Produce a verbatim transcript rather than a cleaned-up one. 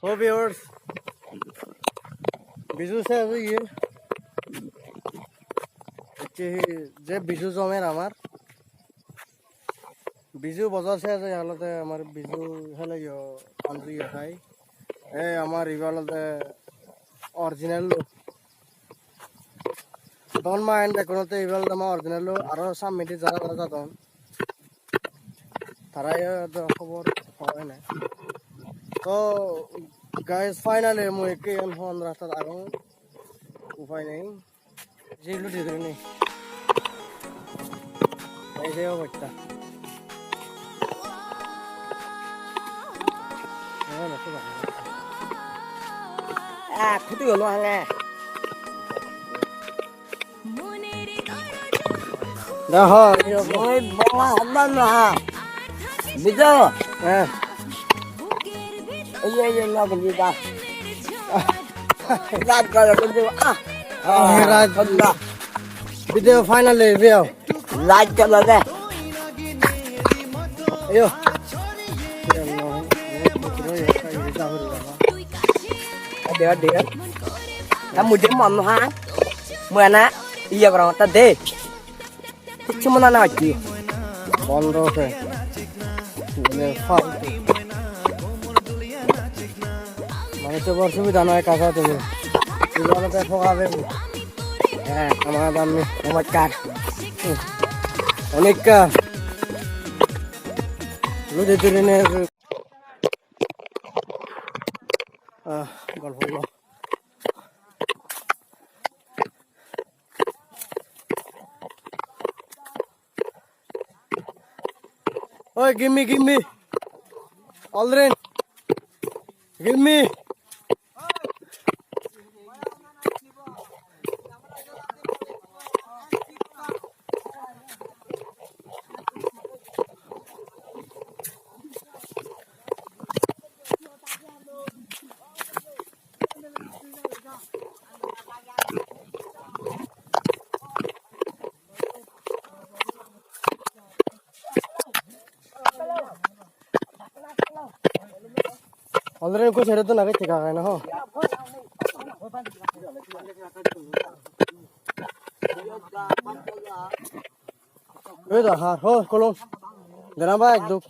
Ho viewers, Biju ses oye. Ecche hi je Biju jomer amar. Biju bojor ses oye olode amar Biju heleyo anju ye hai. Ei amar ibe olode original look. Don't mind, ekhonotte ibe olode amar original look, aro samnedi jara jara jadon. Tara yo do hobor hoi na. To guys, finally mui ekkan hon rastat agong. Upai nei. Jei ludi gurinei. Ei je obosta. Ah, khuti holo hange. Deho, mui bongla hobor no ha. Bijo? Eh. Ei, ei, ei, no, bijo. Raj golo, bijo. Ah. Ah, Raj. Hobor. Video finally, video. Raj golo de. Ayo. Ade, ade. Ta mujhe mon ha. Mui ana iye gorong ta de. Kichu mona na hocche. Bondo se. Mane faltu. Mane to bor subida noi kaka tumi. Tumi olode thoga be. Eh, ama dammi, namaskar. Onikka. Ludi turine. Ah, golfo lo. Oi, give me, give me. Aldrin. Give me. Already ko sere to nage thik age na ho. Ei da har ho kolom. Dena ba ek duk.